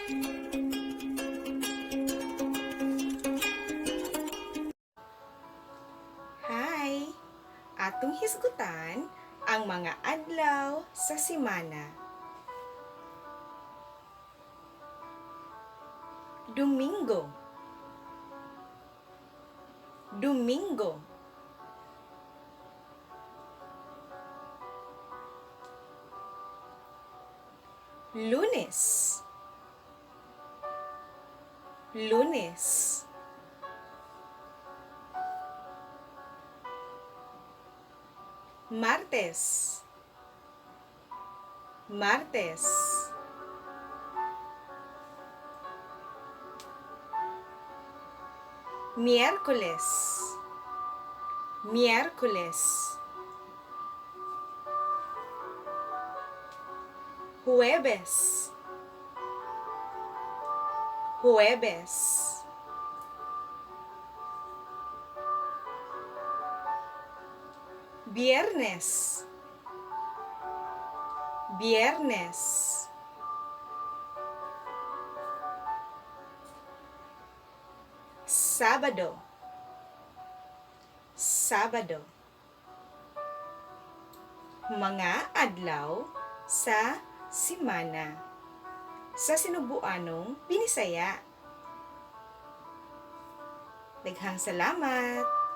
Hi! Atong hisgutan ang mga adlaw sa simana. Domingo. Domingo. Lunes. Lunes. Martes. Martes. Miyerkules. Miyerkules. Huwebes. Huwebes. Biyernes. Biyernes. Sabado. Sabado. Mga adlaw sa simana. Sa Sinubuanong Binisaya. Daghang salamat!